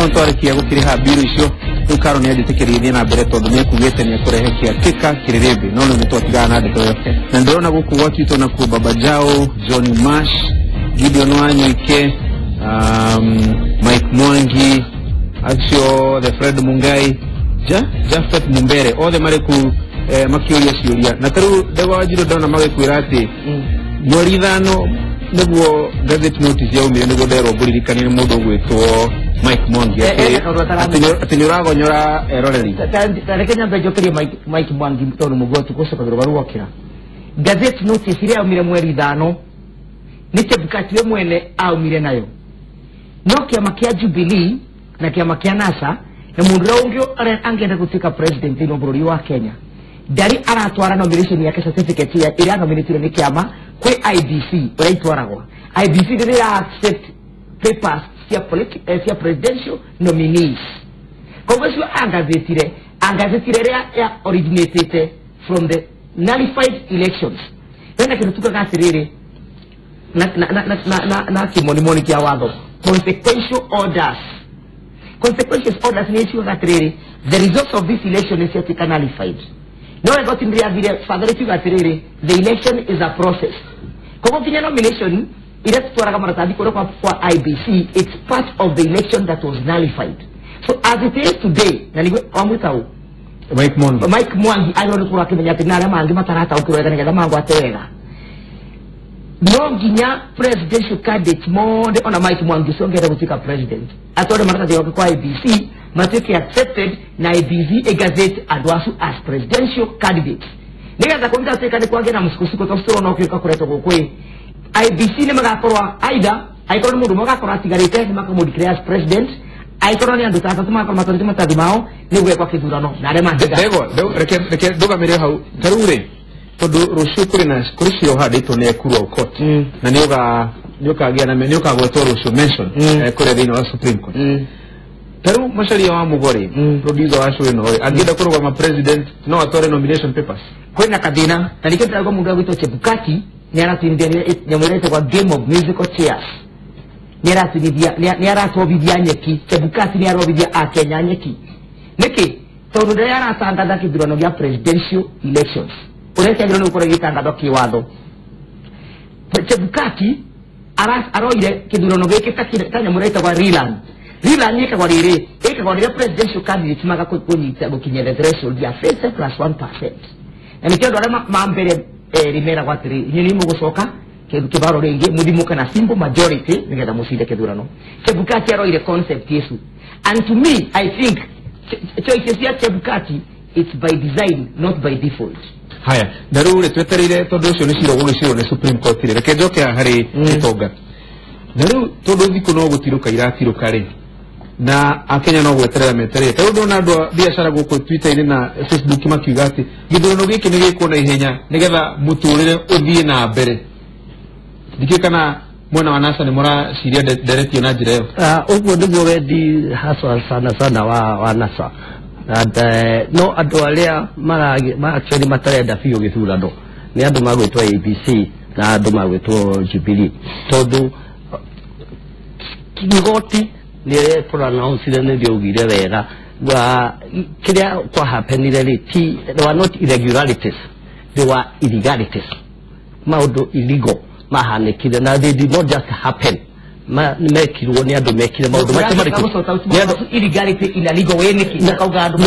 No twarikia gukiriha biru icio riu Karo ni anjitikirie na mbere tondu ni ekugite ni ekurehe kia kiriribi no ni twatigana na ndeto ĩyo. Na ndĩrona gũkũ gwatwitwo na kuo Baba Jao, Johnny Mash, Gideon Wanyoike, Mike Mwangi, acio the Fred Mungai, Jafet Mumbere, othe marĩ ku makĩũria ciũria. Na tarĩu Ndegwa Wanjiru ndona magĩkwĩra atĩ mweri 5 nĩguo gazette notice yaumire nĩguo nderwo ngũririkanie nĩ mũndũ ũgwĩtwo Mike Mwangi atĩ nĩ ũragonyora eroreri. Reke nyambe njokerie Mike Mwangi tondũ mũguo tũgũcokagĩrwo barua okĩra. Gazette notice ĩrĩa yaumire mweri 5 nĩ Chebukati we mwene aumire nayo. No kĩama kĩa Jubilee na kĩama kĩa NASA na mũndũ ũrĩa ũngĩ ũrĩa angĩenda gũtuĩka president thĩinĩ wa bũrũri wa Kenya ndari aratwara nomination yake certificate ya ĩrĩa nominatirwo nĩ kĩama kwĩ IBC ũrĩa itwaragwo. IBC ndĩrĩ ĩra accept papers cia presidential nominees. Koguo ũcio angazetire ĩrĩa ya originated from the nullified elections. Tena kĩndũ tugaga atĩrĩrĩ na kĩmonimoni kĩa watho consequential orders. Consequential orders nĩ ciugaga atĩrĩrĩ the results of this election is yet nullified. No igoti nĩrĩathire further rĩkiuga atĩrĩrĩ the election is a process. Koguo kinya nomination iria tutwaraga maratathi kũrĩa kwa IBC, it's part of the election that was nullified. So as it is today, na nĩguo wamwĩta ũ? Mike Mwangi. Mike Mwangi agĩrĩirwo nĩ gũkorwo akĩmenya atĩ na arĩa mangĩ matarataũkĩrwo wega nĩgetha mangwate wega. No nginya presidential candidate mothe ona Mike Mwangi ũcio ũngĩenda gũtuĩka president atware maratathi make kwa IBC matuĩke accepted na IBC ĩgazette andũ acio as presidential candidates nĩgetha kũngĩgatuĩka nĩ kwagĩa na mũsukosuko tondũ tũrona ũkĩũka kũretwo gũkũ ĩ IBC nĩ magakorwo either angĩkorwo nĩ mũndũ ũmwe agakorwo atigarĩte nĩ makamũ-declare as president, angĩkorwo nĩ andũ ta atatũ magakorwo matwarĩte maratathi mao nĩ gwekwa kĩthurano na arĩa mangĩga. Ndegwa, reke ndũgamĩre hau ta rĩu rĩ tondu rũciũ kũrĩ na kũrĩ cira ũhandĩtwo nĩ Ekuru Aukot na nĩ ũkagĩa na nĩ ũkagwetwo rũciũ mention kũrĩa thĩinĩ wa Supreme Court. Ta rĩu Macharia wa Mũgori producer wa show ĩno rĩ angĩenda kũrũgama president no atware nomination papers. Kwĩna kathĩna na nĩkĩo ndĩrauga mũndũ ũgwĩtwo Chebukati nĩ aratinithia nyamũ ĩrĩa ĩtagwo game of musical chairs. Nĩ aratinithia nĩ aratobithia nyeki. Chebukati nĩ arobithia akenya nyeki. Nĩkĩ? Tondũ rĩrĩa aratangatha kĩthurano gĩa presidential elections ũrĩa kĩagĩrĩirwo nĩ gũkorwo gĩgĩtangathwo kĩwatho, Chebukati aroire kĩthurano gĩkĩ ta nyamũ ĩrĩa ĩtagwo rerun. Rerun ĩkagwo rĩrĩ ĩkagwo rĩrĩa presidential candidates maga kũnyita gũkinyia the threshold ya 50+1%. Na nĩkĩo andũ arĩa ma mbere rĩmeragwo atĩrĩ inyuĩ nĩ mũgũcoka kĩbaro rĩngĩ mũthimũke na simple majority nĩgetha mũcinde kĩthurano. Chebukati aroire concept ĩcu, and to me I think choices cia Chebukati it's by design not by default. Haya, na rĩu rĩ twetereire tondũ ũcio nĩ cira ũgũgĩcirwo nĩ Supreme Court rĩ, reke njoke haha harĩ gĩtonga. Na rĩu tondũ thikũ no gũtirũka iratirũka rĩ, na akenya no gweterera metereire. Ta rĩu ndona andũ a biacara gũkũ Twitter-inĩ na Facebook makiuga atĩ gĩthurano gĩkĩ nĩ gĩkwo na ihenya nĩgetha mũtũrĩre ũthiĩ na mbere. Ndikĩũĩ kana mwena wa NASA nĩ mũraciria nderetio na njĩra ĩyo. Ũguo nĩguo wendi haswa sana sana wa NASA. And no andũ arĩa actually matarenda biũ gĩthurano nĩ andũ magwĩtwo ABC na andũ magwĩtwo Jubilee tondũ igoti nĩ pronouncire nĩ rĩaugire wega kĩrĩa kwahappenire rĩ ti there were not irregularities, there were illegalities, maũndũ illegal mahanĩkire na they did not just happen. Mekirwo nĩ andũ mekire maũndũ macio marĩkũ illegality in a legal way nĩkĩ makauga andũ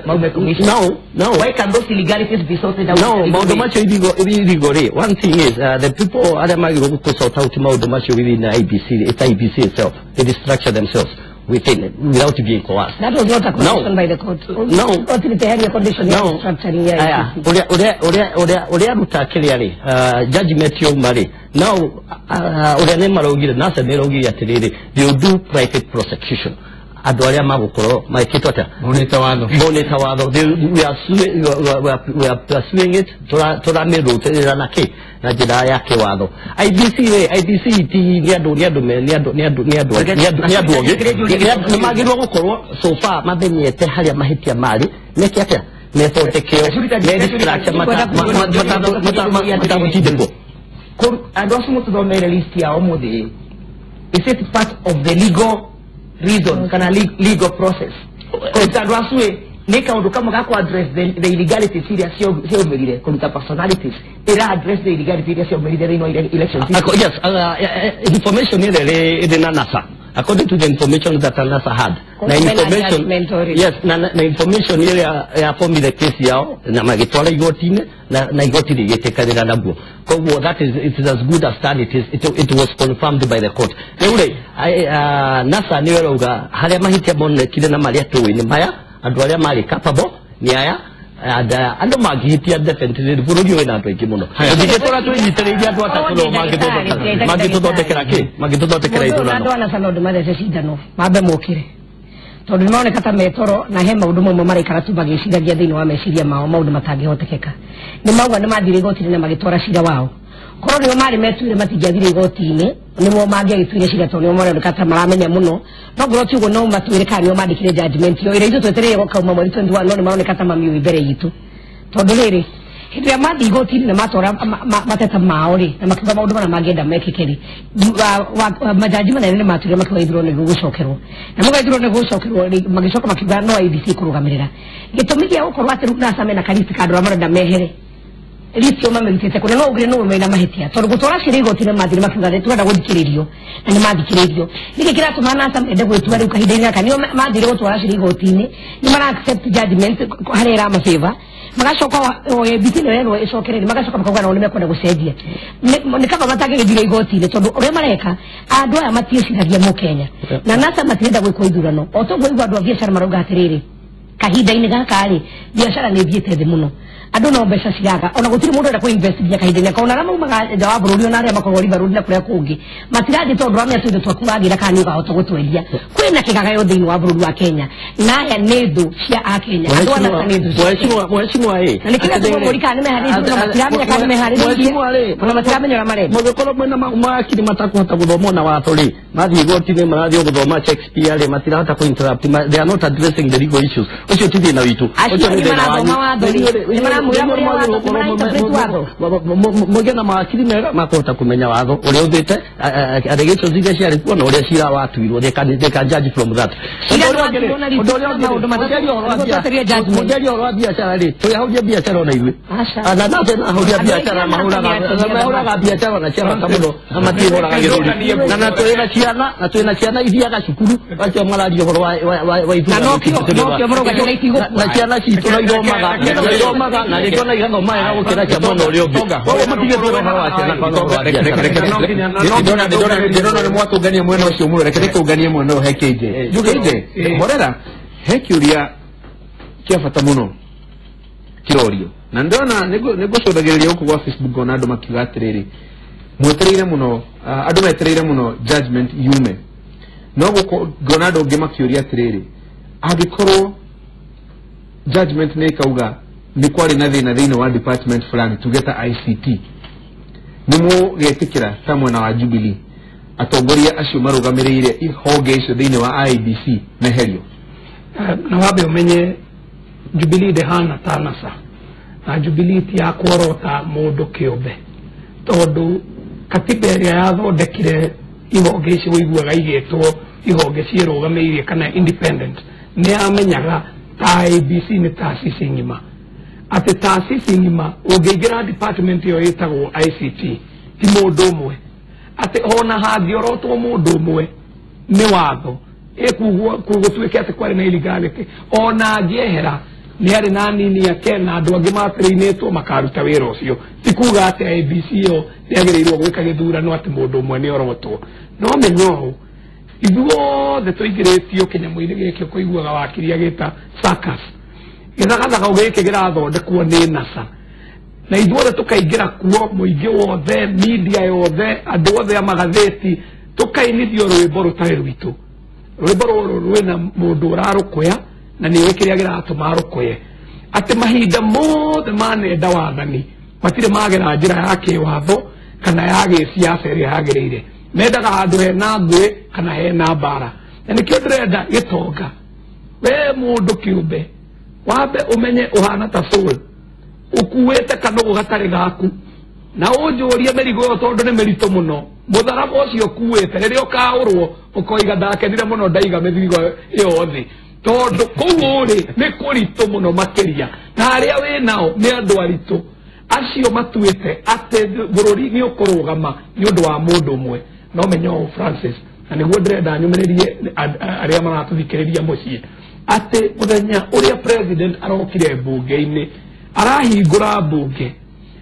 maume commission. No. Why can those illegalities be sorted out? No, maũndũ macio illegal rĩ, one thing is the people arĩa magĩrĩirwo gũ sort out maũndũ macio within the IBC, it's IBC itself, they structure themselves within it without being coerced. That was not a condition by the court. No. Court iliteheria condition ya structuring ya IBC. Ũrĩa aruta kĩrĩa rĩ, judgment yauma rĩ, now ũrĩa nĩ maraugire, NASA nĩ ĩraugire atĩrĩrĩ, they will do private prosecution. Andũ arĩa magũkorwo mekĩtwo atĩa? Monĩte watho. Monĩte watho. We are pursuing it, tũramĩrũtĩrĩra na kĩ? Na njĩra ya kĩwatho. IBC rĩ, IBC ti nĩ andũ nĩ andũ nĩ andũ nĩ andũ nĩ andũ nĩ andũ ogĩ. Nĩ magĩrĩirwo gũkorwo so far mamenyete harĩa mahĩtia marĩ, meke atĩa? Methondekeo, me-restructure matagũtindĩkwo. Andũ acio mũtũthomere list yao mũthĩ. Is it part of the legal reason kana legal process kũruta andũ acu ĩ nĩ kaũndũ kamwe ga kũ address the illegalities iria ciaumĩrire kũruta personalities ĩra address the illegalities iria ciaumĩrire thĩinĩ wa election system. Yes, information ĩrĩa ĩrĩ na NASA, according to the information that NASA had, na information, yes, na information ĩrĩa yabomire case yao na magĩtwara igoti-inĩ na igoti rĩgĩtĩkanĩra naguo. Koguo that is, it is as good as done. It was confirmed by the court. Rĩu rĩ, NASA nĩyo ĩrauga harĩa mahĩtia monekire na marĩa tũĩ nĩ maya, andũ arĩa marĩ capable nĩ aya, and andũ mangĩhĩtia definitely bũrũri wĩna andũ aingĩ mũno. Tũtingĩtũra twĩnyitĩrĩirie andũ atatũ no mangĩtũthondekera kĩ? Mangĩtũthondekera ithurano. Andũ a NASA no mathece cindano mambe mokire tondũ nĩmaroneka ta metoro na he maũndũ mamwe maraikara tu magĩciragia thĩinĩ wa meciria mao maũndũ matangĩhotekeka. Nĩ mauga nĩ mathire igoti-inĩ na magĩtwara cira wao. Korwo nĩo marĩ metuire matingĩathire igoti-inĩ nĩmo mangĩagĩtuire cira tondũ nĩo maroneka ta maramenya mũno. No ngorwo ti ũguo no matuĩre kana nĩo mandĩkire judgment ĩyo ĩrĩa ithuĩ twetereire gũkauma mweri 21 no nĩ maroneka ta mamiũĩ mbere itũ. Tondũ rĩrĩ hĩndĩ ĩrĩa mathiĩ igoti-inĩ na matwara mateta mao rĩ na makiuga maũndũ marĩa mangĩenda mekĩke rĩ, majaji manene nĩ matuire makiuga ithurano nĩ gũgũcokerwo na mauga ithurano nĩ gũgũcokerwo rĩ, magĩcoka makiuga no IEBC kũrũgamĩrĩra. Gĩtũmi gĩa gũkorwo atĩ rĩu NASA mena kalist ka andũ arĩa marenda mehere list yo mamĩrutĩte kũna no ugire no mena mahĩtia tondũ gũtwara cira igoti-inĩ mathire makiuga nĩ tũrenda gũthikĩrĩrio na nĩ mathikĩrĩirio. Nĩkĩ kĩratũma NASA mende gwĩtua rĩu kahinda-inĩ gaka? Nĩo mathire gũtwara cira igoti-inĩ nĩ mara accept judgment harĩa ĩramafavor, magacoka o IEBC nĩyo yerwo ĩcokererie, magacoka makauga nao nĩmekwenda gũcenjia. Nĩ kaba matangĩgĩthire igoti-inĩ tondũ ũrĩa mareka andũ aya matiĩciragia mũkenya na NASA matirenda gwĩkwo ithurano. O toguo igua andũ a biacara marauga atĩrĩrĩ, kahinda-inĩ gaka rĩ biacara nĩ ĩthiĩte thĩ mũno, andũ no mbeca ciraga ona gũtirĩ mũndũ ũrenda kũ-invest nginya kahinda-inĩ gaka. Ona arĩa maumaga nja wa bũrũri ona arĩa makoragwo River Road na kũrĩa kũngĩ matirathiĩ tondũ ramenya tũindo twaku wagĩra kana nĩ ũkahota gũtwendia. Kwĩna kĩgagayo thĩinĩ wa bũrũri wa Kenya na aya nĩ thũ cia akenya. Andũ a NASA nĩ thũ cia Mheshimiwa ĩ na nĩkĩo tũmũri kana nĩmeharĩirie ona matiramenya kana nĩmeharĩirie ona matiramenya ũrĩa marenda. Mũngĩkorwo mwĩna mawakiri matakũhota gũthoma ona watho rĩ, mathiĩ igoti-inĩ marathiĩ gũthoma Shakespeare rĩ, matirahota kũ interrupt, they are not addressing the legal issues. Ũcio ti thĩna witũ, Acio ũcio nĩ nĩ thĩna wanyu. marathoma watho rĩ, nĩ maramwĩra mũrĩa watho, nĩ marainterpret watho. Mũgĩe na mawakiri mega makũhota kũmenya watho ũrĩa ũthĩte allegations iria ciarĩ kuo na ũrĩa cira watuirwo. They can judge from that. Cira nĩ watuirwo na Ũndũ ũrĩa ũngĩ rĩ, maũndũ matatũ, mũngĩaria ũhoro wa nĩguo twetereire judgment. mũngĩaria ũhoro wa biacara rĩ, tũrĩhauria biacara ona ithuĩ. Aca. Na nake ahũria Andũ biacara aingĩ mahũraga maratumia mahũraga biacara na cia bata mũno na matihũraga gĩthũri na twĩna ciana na twĩna ciana ithiaga cukuru acio mararia ũhoro wa Na ithurano nokĩo marauga ciana itigũkua. na ciana citũ no ithomaga na ithomaga na rĩngĩ ona igathoma wega gũkĩra cia mwena ũrĩa ũngĩ. Koguo matige kwĩra ũhoro wa ciana kana ũhoro wa biacara. Ndĩrona nĩ mwatũngania mwena ũcio mũno, reke tũnganie mwena ũyũ he KJ. KJ, horera, he kĩũria kĩa bata mũno kĩrorio na ndĩrona nĩngũcũthagĩrĩria gũkũ gwa Facebook ona andũ makiuga atĩrĩrĩ, mwetereire mũno, andũ metereire mũno judgment yume, no gũkũ ngona andũ angĩ makĩũria atĩrĩrĩ, angĩkorwo judgment nĩ ĩkauga nĩ kwarĩ na thĩna thĩinĩ wa department fulani tuge ta ICT, nĩ mũgetĩkĩra ta mwena wa Jubilee atongoria acio marũgamĩrĩire ihonge icio thĩinĩ wa IEBC meherio? Na wambe ũmenye Jubilee ndĩhana ta NASA na Jubilee ti ya kuorota mũndũ kĩũmbe tondũ katiba ĩrĩa yathondekire ihonge ici ũiguaga igĩtwo ihonge ciĩrũgamĩirie kana independent nĩ yamenyaga ta IEBC nĩ taasisi ng'ima, atĩ taasisi ng'ima ũngĩingĩra department ĩyo ĩtagwo ICT ti mũndũ ũmwe, atĩ ona hangĩorotwo mũndũ ũmwe nĩ watho ĩkugwo gũtuĩke atĩ kwarĩ na illegality, ona angĩehera nĩ arĩ na nini ake na andũ angĩ matĩrĩinĩtwo makaruta wĩra ũcio. Ti kuga atĩ IEBC ĩyo yagĩrĩirwo gwĩka gĩthurano atĩ mũndũ ũmwe nĩ orotwo. No menya ũũ, ithuothe tũingĩrĩtio kĩnyamũ-inĩ gĩkĩ kũiguaga wakiri agĩta circus gĩthagathaga gĩkĩ kĩrathondekwo nĩ NASA na ithuothe tũkaingĩra kuo, mũingĩ wothe, media yothe, andũ othe a magathĩti, tũkainithio rwĩmbo rũtarĩ rwitũ. Rwĩmbo rũrũ rwĩna mũndũ ũrarũkũya na nĩũĩ kĩrĩa kĩratũma arũkũye, atĩ mahinda mothe manenda wathani matirĩ magera njĩra ya kĩwatho kana ya gĩciaca ĩrĩa yagĩrĩire, mendaga handũ hena ngũĩ kana hena mbara. Na nĩkĩo ndĩrenda gĩtonga we mũndũ kĩũmbe wambe ũmenye ũhana ta Saul ũkuĩte kanũgũ gatarĩ gaku na ũnjũrie mĩrigo ĩyo tondũ nĩ mĩritũ mũno, mũtharaba ũcio ũkuĩte rĩrĩa ũkaũrwo Ũkoiga ndakenire mũno ndaiga mĩthigo ĩyo thĩ tondũ kũu ũrĩ nĩ kũritũ mũno makĩria na arĩa wĩ nao nĩ andũ aritũ acio matuĩte atĩ bũrũri nĩ ũkũrũgama nĩ ũndũ wa mũndũ ũmwe. No menye ũũ Francis, na nĩguo ndĩrenda nyũmĩrĩrie arĩa maratũthikĩrĩria mũciĩ atĩ mũthenya ũrĩa president arokire mbunge-inĩ arahingũra mbunge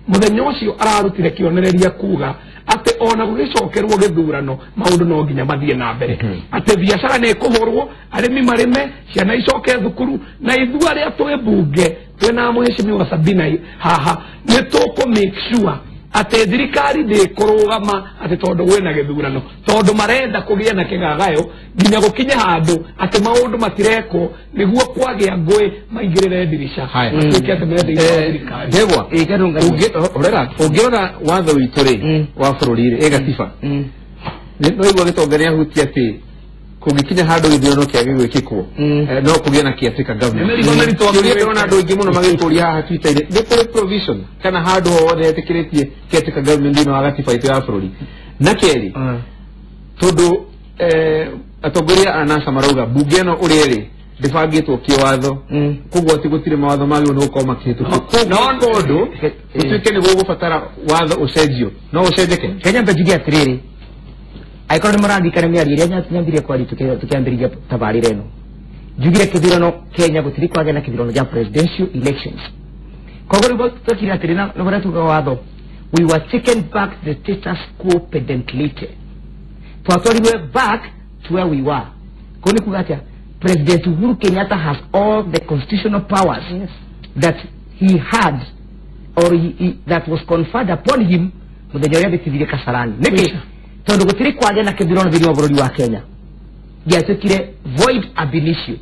mũthenya ũcio ararutire kĩonereria kuga atĩ ona gũgĩcokerwo gĩthurano maũndũ no nginya mathiĩ na mbere, atĩ biacara nĩ ĩkũhũrwo, arĩmi marĩme, ciana icoke thukuru, na ithuĩ arĩa twĩ mbunge twĩna mheshimiwa Sabina haha nĩ tũkũ make sure atĩ thirikari ndĩkũrũgama atĩ tondũ gwĩna gĩthurano, tondũ marenda kũgĩa na kĩgagayo nginya gũkinye handũ atĩ maũndũ matirekwo nĩguo kwagĩa ngũĩ maingĩrĩre ndirica matuĩke atĩ me thĩinĩ wa thirikari. Ndegwa ũrera ũngĩrora watho witũ rĩ wa bũrũri rĩ ĩ gatiba no igua gĩtonga nĩ ahutia atĩ kũngĩkinya handũ gĩthurano kĩage gwĩkĩkwo no kũgĩe na caretaker government. Kĩũria ndĩrona andũ aingĩ mũno magĩkũria haha Twitter-inĩ nĩ kũrĩ provision kana handũ hothe hetĩkĩrĩtie caretaker government thĩinĩ wa gatiba itũ ya bũrũri. Na kerĩ tondũ atongoria a NASA marauga mbunge ĩno ũrĩa ĩrĩ ndĩbangĩtwo kĩwatho koguo atĩ gũtirĩ mawatho magĩrĩirwo nĩ gũkorwo makĩhĩtũkio, koguo tondũ gũtuĩke nĩ gũgũbatara watho ũcenjio no ũcenjeke. Kenya mbe njuge atĩrĩrĩ, angĩkorwo nĩ mũrarikana mĩario ĩrĩa nyambirie kwaria tũkĩambĩrĩria tabarĩra ĩno, njugire kĩthurano Kenya gũtirĩ kwagĩa na kĩthurano gĩa presidential elections. Koguo rĩu twekire atĩrĩ na ũrĩa tugaga watho, we were taken back the status quo pedantly, twatwarirwe back to where we were. Koguo nĩ kuga atĩa, President Uhuru Kenyatta has all the constitutional powers that he had or that was conferred upon him mũthenya ũrĩa ambĩtithirie Kasarani. Nĩkĩ? Tondũ gũtirĩ kwagĩa na kĩthurano thĩinĩ wa bũrũri wa Kenya gĩatuĩkire void ab initio.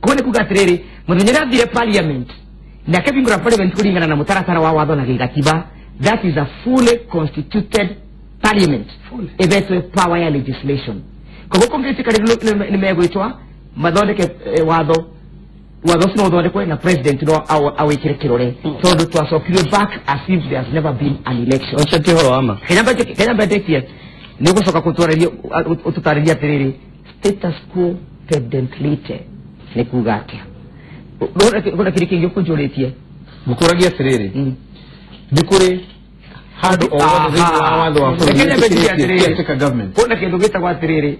Koguo nĩ kuga atĩrĩrĩ, mũthenya ũrĩa athire parliament na akĩhingũra parliament kũringana na mũtaratara wa watho na gĩgatiba, that is a fully constituted parliament ĩhetwo power ya legislation. Koguo kũngĩtuĩka rĩu nĩ megwĩtwa mathondeke watho, watho ũcio no ũthondekwe na president no awĩkĩre kĩrore, tondũ twacokire back as if there has never been an election. Ũcio ti ũhoro wa ma. Kenya mbendetie nĩ ũgũcoka kũtwarĩria ũtũtarĩrie atĩrĩrĩ, status quo pedantly nĩ kuga atĩa? Gũna kĩrĩ kĩngĩ ũkũnjũrĩtie? Ngũkũragia atĩrĩrĩ, nĩ kũrĩ handũ o wothe thĩinĩ wa watho wa bũrũri caretaker government? Kuna kĩndũ gĩtagwo atĩrĩrĩ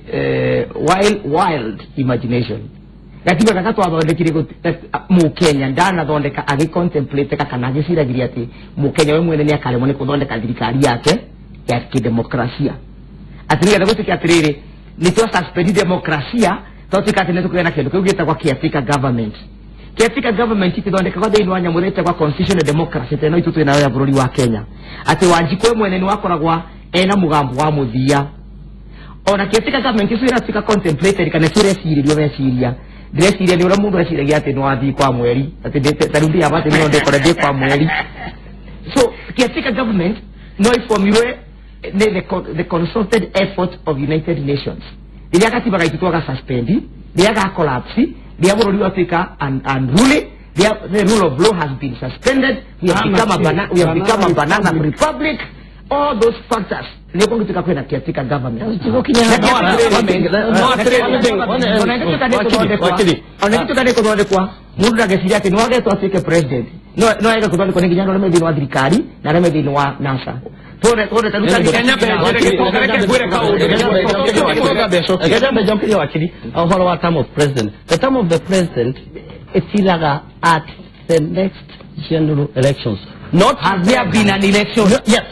wild imagination. Gatiba gaka twathondekire mũkenya ndanathondeka agĩcontemplate kana agĩciragiria atĩ mũkenya we mwene nĩ akaremwo nĩ kũthondeka thirikari yake ya kĩdemokrasia. Atĩ nĩgetha gũtuĩke atĩrĩrĩ nĩ twa suspend demokrasia twatuĩka atĩ nĩ tũkũgĩa na kĩndũ kĩu gĩtagwo caretaker government. Caretaker government ĩthondekagwo thĩinĩ wa nyamũ ĩrĩa ĩtagwo constitutional democracy ta ĩno itũ twĩ nayo ya bũrũri wa Kenya, atĩ Wanjikũ we mwene nĩ wakoragwa ena mũgambo wa mũthia. Ona caretaker government icio ĩratuĩka contemplated kana icio ĩrecirĩrio meciria, ndĩreciria nĩ ũrĩa mũndũ eciragia atĩ nĩ wathiĩ kwa mweri, atĩ ta rĩu ndĩyaba atĩ no ndĩkore ndĩ kwa mweri. So caretaker government no ĩformirwe nĩ the consulted effort of United Nations. Rĩrĩa gatiba gaitũ twaga suspend, rĩrĩa ga collapse, rĩrĩa bũrũri watuĩka unruly, the rule of law has been suspended, we have become a banana republic. All those factors nĩ kũngĩtuĩka kwĩna caretaker government. Ona gĩtuĩka nĩ kũthondekwa, mũndũ ndangĩciria atĩ nĩ wagetwo atuĩke president, no age kũthondekwo nĩ nginya andũ arĩa me thĩinĩ wa thirikari na arĩa me thĩinĩ wa NASA. Wakiri ũhoro wa term of president, the term of the president ĩthiraga at the next general elections. Not has there been an election? No, yes,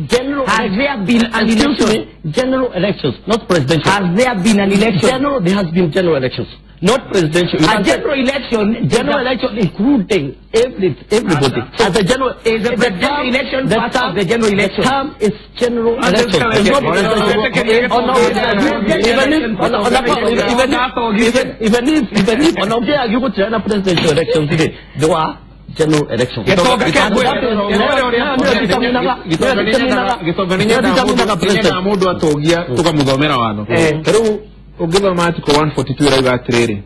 general. Has there been an election? General elections, not presidential. Has there been an election? General, there has been general elections, not presidential. A general election, general election, including everybody. As a general, is the presidential election part of the general election? The term is general election. Even if on the presidential elections, there were general elections. Mũndũ atũgia tũkamũthomera watho. Rĩu ũngĩthoma article 142 ĩrauga atĩrĩrĩ,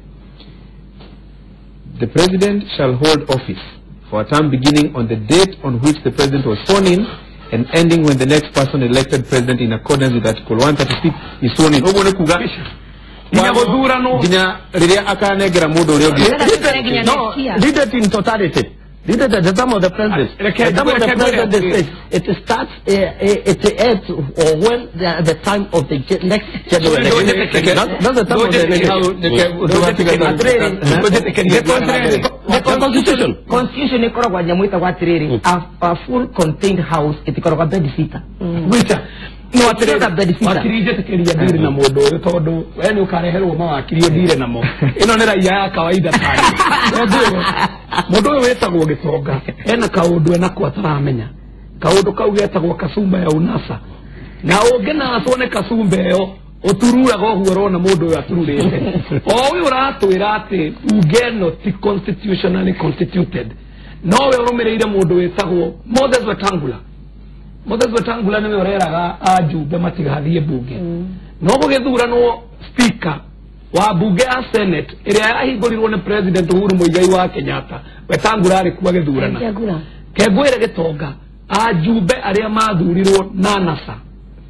the president shall hold office for a term beginning on the date on which the president was sworn in and ending when the next person elected president in accordance with article 136 is sworn in. Ũguo nĩ kuga Nginya gũthurano nginya rĩrĩa akanengera mũndũ ũrĩa ũngĩ. No, read it in totality. Read it at the time of the president. The time of the president, it starts, it ends or when the time of the next general election. That's the time of the The constitution. Constitution ĩkoragwo nyamũ ĩtagwo atĩrĩrĩ, a full contained house ĩtikoragwo bed sitter. Gwĩta no atĩrĩrĩ, wakiri njĩtĩkĩria ndire na mũndũ ũyũ tondũ we nĩ ũkareherwo mawakiri ũndire namo. Ĩno nĩ raia ya kawaida tani. Mũndũ ũyũ wĩtagwo Gĩtonga ena kaũndũ enako ataramenya. Kaũndũ kau getagwo kasumba ya unasa. Na ũngĩnaswo nĩ kasumba ĩyo ũtururaga ũguo ũrona mũndũ ũyũ atururĩte. O ũyũ ũratwĩra atĩ bunge ĩno ti constitutionally constituted. Nowe ũrũmĩrĩire mũndũ wĩtagwo Moses Wetangula. Moses Wetangula nĩwe ũreraga ajumbe matigathiĩ bunge. No gũgĩthuranwo speaker wa bunge ya Senate ĩrĩa yahingũrirwo nĩ President Uhuru Muigai wa Kenyatta. Wetangula arĩ kuo agĩthurana. Kengwĩre Gĩtonga, ajumbe arĩa mathurirwo na NASA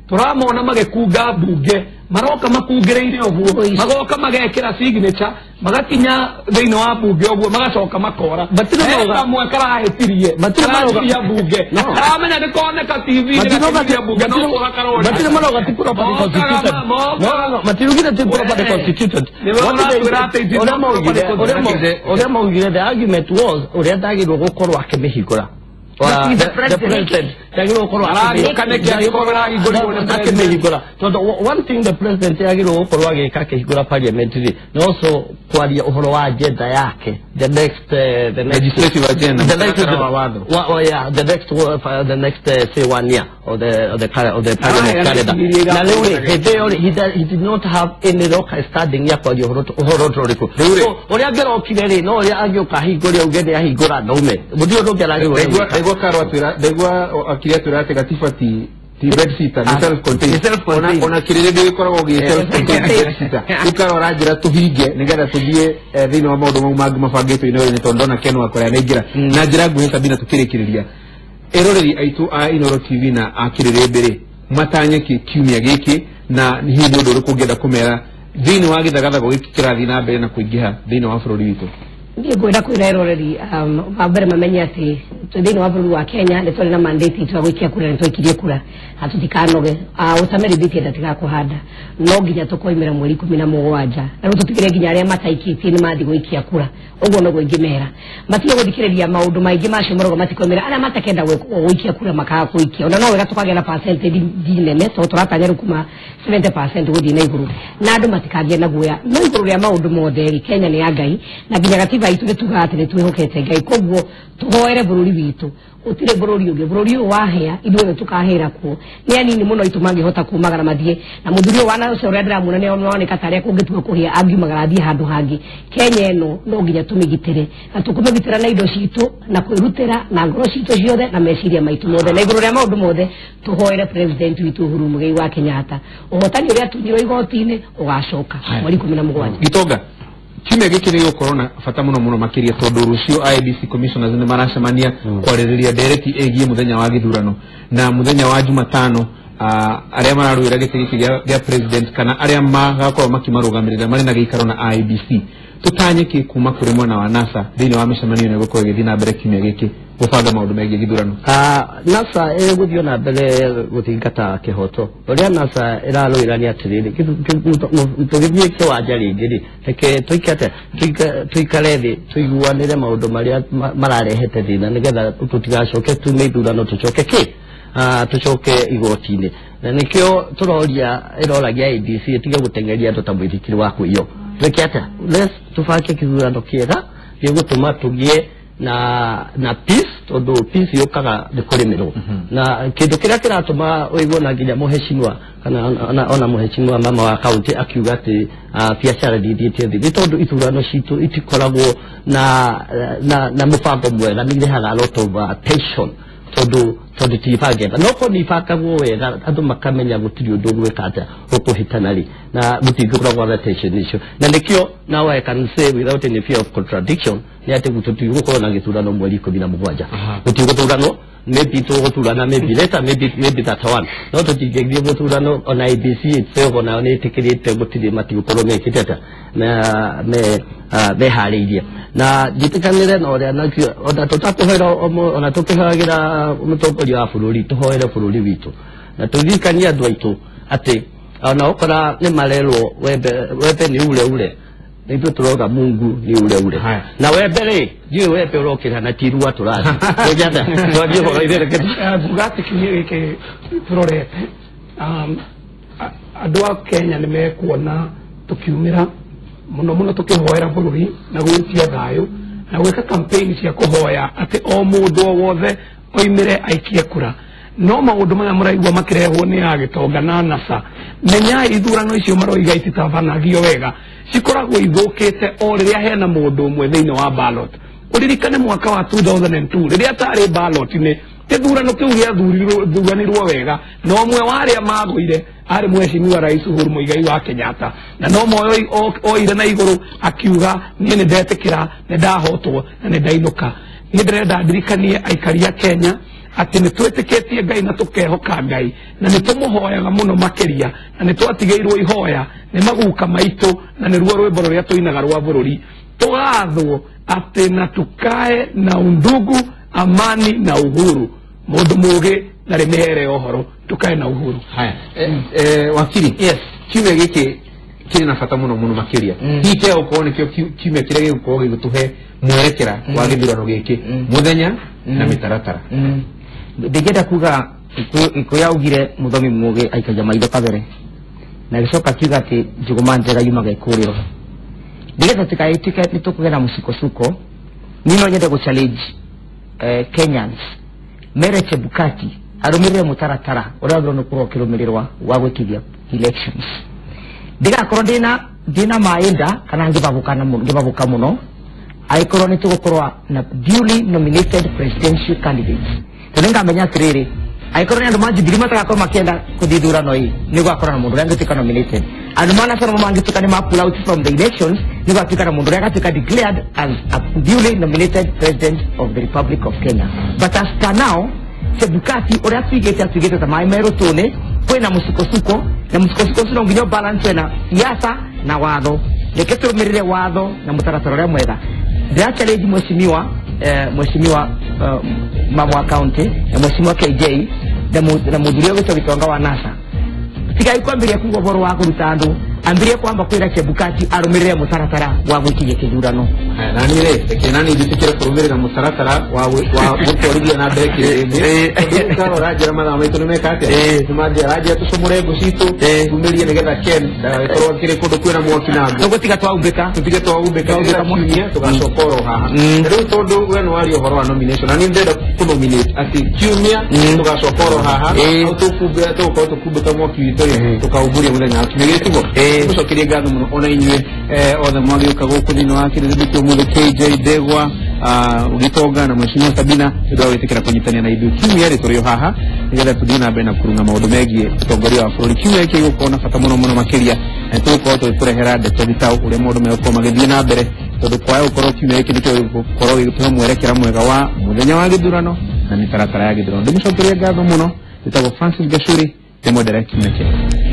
tũramona magĩkunga bunge, maroka makungĩrĩire ũguo, magoka magekĩra signature, magakinya thĩinĩ wa bunge ũguo, magacoka makora. Kamwe karahĩtirie, karahitia bunge, karamenya nĩ koneka TV-inĩ gakĩhitia bunge, no kũra karona. Matirĩ marauga ti properly constituted. No, matirugire ti properly constituted. Ũrĩa maugire, the argument was ũrĩa ndagĩrĩirwo gũkorwo akĩmĩhingũra. The president. One thing the president yagĩrĩirwo gũkorwo agĩka akĩhingũra parliament rĩ, na also kwaria ũhoro wa agenda yake, the next legislative agenda, the next the next the next say 1 year of the parliament calendar. Na rĩu rĩ, hĩndĩ ĩyo rĩ, he did not have any local standing ya kwaria ũhoro ũrĩkũ. So ũrĩa angĩrokire rĩ, no ũrĩa angĩũka ahingũre auge nĩ ahingũra naume, gũtirĩ ũndũ ũngĩ aragĩrĩirwo gwĩka. Ndaigua Karo atwĩra, ndaigua akiri atwĩra atĩ gatiba ti bed sitter, ni self contained. Ona kĩrĩrĩ gĩkoragwo gĩ self contained bed sitter. Rĩu Karo aranjĩra tũhinge nĩgetha tũthiĩ thĩinĩ wa maũndũ mau mangĩ mabangĩtwo Inooro-inĩ tondũ ndona Ken wakwa nĩaingĩra. Na njĩra nguhĩ Sabina tũkĩrĩkĩrĩria, eroreri aitũ a Inooro TV na a Kĩrĩrĩmbĩ rĩ, matanye kĩ kiumia gĩkĩ, na hihi nĩ ũndũ ũrĩkũ ũngĩenda kũmera thĩinĩ wa gĩthagathago gĩkĩ kĩrathiĩ na mbere na kũingĩha thĩinĩ wa bũrũri witũ? Ndiĩ ngwenda kwĩra eroreri wa mbere mamenye atĩ thĩinĩ wa bũrũri wa Kenya nĩ twarĩ na mandate itũ ya gũikia kura, nĩ twaikirie kura na tũtikanoge. Ũtamerithĩtie ndatigakũhanda, no nginya tũkoimĩra mweri 17, na rĩu tũtigĩre nginya arĩa mataikĩtie nĩ mathiĩ gũikia kura. Ũguo noguo ingĩmera, matige gũthikĩrĩria maũndũ maingĩ macio marauga matikoimĩra. Arĩa matakenda gũikia kura makaga gũikia, ona no wega tũkagĩa na percentage nene tondũ tũratanya rĩu kuma 70% gũthiĩ na igũrũ, na andũ matikagĩe na guoya. No igũrũ rĩa maũndũ mothe rĩ, Kenya nĩ ya Ngai, na nginya gatiba itũ nĩ tugaga atĩ nĩ twĩhokete Ngai, koguo tũhoere bũrũri witũ. Gũtirĩ bũrũri ũngĩ, bũrũri ũyũ wahĩa ithuothe tũkahĩra kuo. Nĩ anini mũno itũ mangĩhota kumagara mathiĩ, na mũthuri ũyũ wana ũcio ũrĩa ndĩramuona nĩ oneka tarĩa kũngĩtua kũhĩa angiumagara athiĩ handũ hangĩ. Kenya ĩno no nginya tũmĩgitĩre, na tũkũmĩgitĩra na indo citũ na kwĩrutĩra na ngoro citũ ciothe na meciria maitũ mothe. Na igũrũ rĩa maũndũ mothe tũhoere president witũ Uhuru Muigai wa Kenyatta, ũhotani ũrĩa atunyirwo igoti-inĩ ũgacoka mweri 17. Gĩtonga, kiumia gĩkĩ nĩ gĩgũkorwo na bata mũno mũno makĩria tondũ rũciũ IEBC commissioners nĩ maracemania kwarĩrĩria ndereti ĩgiĩ mũthenya wa gĩthurano, na mũthenya wa Jumatano arĩa mararũĩra gĩtĩ gĩkĩ gĩa president kana arĩa magakorwo makĩmarũgamĩrĩra marĩ na gĩikaro na IEBC. Tũtanye kĩ kuma kũrĩ mwena wa NASA thĩinĩ wa mĩcemanio ĩno ĩgũkorwo ĩgĩthiĩ na mbere kiumia gĩkĩ gũbanga maũndũ megiĩ gĩthurano? NASA ĩgũthiĩ na mbere gũthingata kĩhoto. Ũrĩa NASA ĩrarũĩra nĩ atĩrĩrĩ, tũgĩthiĩ kĩwanja rĩngĩ rĩ, reke tũikare thĩ tũiguanĩre maũndũ marĩa mararehete thĩna, nĩgetha tũtigacoke tume ithurano tũcoke kĩ tũcoke igoti-inĩ. Na nĩkĩo tũroria ĩroragia IEBC ĩtige gũteng'eria andũ ta mũithikiri wa kũiywo. Twĩke atĩa? Let's tũbange kĩthurano kĩega gĩgũtũma tũgĩe na peace, tondũ peace yũkaga nĩ kũrĩmĩrwo. Na kĩndũ kĩrĩa kĩratũma ũigue na nginya mũhecimiwa kana ona mũhecimiwa mama wa kaunti akiuga atĩ biacara ndĩthiĩte thĩ, nĩ tondũ ithurano citũ itikoragwo na mũbango mwega, nĩ irehaga a lot of tension tondũ tibangĩte. No korwo nĩ ibangagwo wega andũ makamenya gũtirĩ ũndũ ũgwĩka atĩa ũkũhĩtana rĩ, na gũtingĩkoragwo na tension icio. Na nĩkĩo now I can say without any fear of contradiction nĩ atĩ tũtigũkorwo na gĩthurano mweri 17, gũtigũthuranwo Maybe tũgũthurana maybe later, maybe that one no tũtingĩthiĩ gũthurano ona IEBC itself ona nĩ ĩtĩkĩrĩte gũtirĩ matigũkorwo mekĩte atĩa me meharĩirie na njĩtĩkanĩre na ũrĩa nakĩo ona tũtakũhoera ona tũkĩhoyagĩra mũtongoria wa bũrũri tũhoere bũrũri witũ na tũririkanie andũ aitũ atĩ ona ũkora nĩ marerwo wembe wembe nĩ ure ure na ithuĩ tũroga Mungu ni ure ure na wembe rĩ ndiũĩ wembe ũrokĩra na tirua tũrathiĩ tũngĩatha twathiĩ ũhoro ithuĩ reke Nguga atĩ kiumia gĩkĩ tũrorete andũ a Kenya nĩ mekuona tũkiumĩra mũno mũno tũkĩhoera bũrũri na gwĩtia thayũ na gwĩka campaign cia kũhoya atĩ o mũndũ o wothe oimĩre aikie kura no maũndũ maya mũraigua makĩrehwo nĩ a gĩtonga na NASA menyai ithurano icio maroiga ititabanagio wega cikoragwo ithũkĩte o rĩrĩa hena mũndũ ũmwe thĩinĩ wa ballot ũririkane mwaka wa 2002 rĩrĩa tarĩ ballot-inĩ gĩthurano kĩu gĩathuranirwo wega na ũmwe wa arĩa magũire arĩ mheshimiwa Rais Uhuru Muigai wa Kenyatta na no moyo oire na igũrũ akiuga niĩ nĩ ndetĩkĩra nĩ ndahotwo na nĩ ndainũka. Niĩ ndĩrenda ndirikanie aikari a Kenya atĩ nĩ twĩtĩkĩtie Ngai na tũkehoka Ngai na nĩ tũmũhoyaga mũno makĩria na nĩ twatigĩirwo ihoya nĩ maguka maitũ na nĩruo rwĩmbo rũrĩa tũinaga rwa bũrũri tũgathwo atĩ na tukae na undugu amani na uhuru mũndũ mũgĩ na rĩ mĩhere ya ũhoro tukae na uhuru. Haya wakiri, yes, kiumia gĩkĩ kĩrĩ na bata mũno mũno makĩria hihi kĩa gũkorwo nĩkĩo kiumia kĩrĩa gĩgũkorwo gĩgĩtũhe mwerekera wa gĩthurano gĩkĩ mũthenya na mĩtaratara. Ndingĩenda kuga Gĩkũyũ augire mũthomi mũgĩ aikagia maitho kabere na gĩcoka akiuga atĩ njũgũma njega yumaga ĩkũrĩro nĩgetha tũtigagĩtuĩke nĩ tũkũgĩa na mũsukosuko. Niĩ no nyende gũ challenge Kenyans mere Chebukati arũmĩrĩre mũtaratara ũrĩa wagĩrĩirwo nĩ gũkorwo ũkĩrũmĩrĩrwa wa gwĩkithia elections ndigakorwo ndĩna maĩ nda kana ngĩbabũka mũno angĩkorwo nĩ tũgũkorwo na duly nominated presidential candidates tondũ nĩngamenya atĩrĩrĩ angĩkorwo nĩ andũ ma Jubilee matagakorwo makĩenda kũthiĩ ithurano ĩ nĩ gũgakorwo na mũndũ ũrĩa angĩtuĩka nominated andũ ma NASA namo mangĩtuĩka nĩ ma pull out from the elections nĩ gũgatuĩka na mũndũ ũrĩa agatuĩka declared as a duly nominated president of the Republic of Kenya. But as per now Chebukati ũrĩa atuigĩte atuigĩte ta maĩ merũ tũnĩ kwĩna mũsukosuko na mũsukosuko ũcio no nginya balance na siasa na watho. Reke tũrũmĩrĩre watho na mũtaratara ũrĩa mwega. Ndĩra challenge mheshimiwa mama wa county na mheshimiwa KJ na mũthuri ũgĩtwo Gitonga wa NASA tigai kwambĩrĩria kuga ũhoro wa kũruta andũ ambĩrĩrie kwamba kwĩra Chebukati arũmĩrĩre mũtaratara wa gwĩkinyia kĩthurano. Na niĩ rĩ reke nani njĩtĩkĩre kũrũmĩrĩra mũtaratara wa gũtwarithia na mbere kĩrĩndĩ karora njĩra mathaa maitũ nĩ meka atĩa nĩ manjĩra aranjĩra tũcomore ngũ citũ tumĩrie nĩgetha Ken ndagagĩkorwo akĩrĩ kũndũ kwĩna mwaki na ngũ tũgũtiga twaumbĩka tũtige twaumbĩka kiumia tũgacoka oro haha. Rĩu tondũ we nĩ waria ũhoro wa nomination na niĩ ndĩrenda kũnominate atĩ kiumia tũgacoka oro haha hau tũgũkorwo tũkumbĩka mwaki witũ rĩ tũkaumbũria mũthenya wa kiumia gĩkĩ tiguo. Mũcokerie ngatho mũno ona inyuĩ othe mwagĩũka gũkũ thĩinĩ wa kĩrĩndĩ kĩa ũmũthĩ KJ Ndegwa Gitonga na mheshimiwa Sabina nĩ ũndũ wa gwĩtĩkĩra kũnyitanĩra na ithuĩ kiumia rĩ tũrĩ o haha nĩgetha tũthiĩ na mbere na kũrung'a maũndũ megiĩ ũtongoria wa bũrũri. Kiumia gĩkĩ gĩgũkorwo na bata mũno mũno makĩria na tũgũkorwo tũgĩkũrehera ndeto gĩtaũ ũrĩa maũndũ megũkorwo magĩthiĩ na mbere tondũ kwaga gũkorwo kiumia gĩkĩ nĩkĩo gĩgũkorwo gĩgĩtũhe mwerekera mwega wa mũthenya wa gĩthurano na mĩtaratara ya gĩthurano. Ndĩmũcokerie ngatho mũno. Njĩtagwo Francis Gachuri ndĩmwendere kiumia kĩega.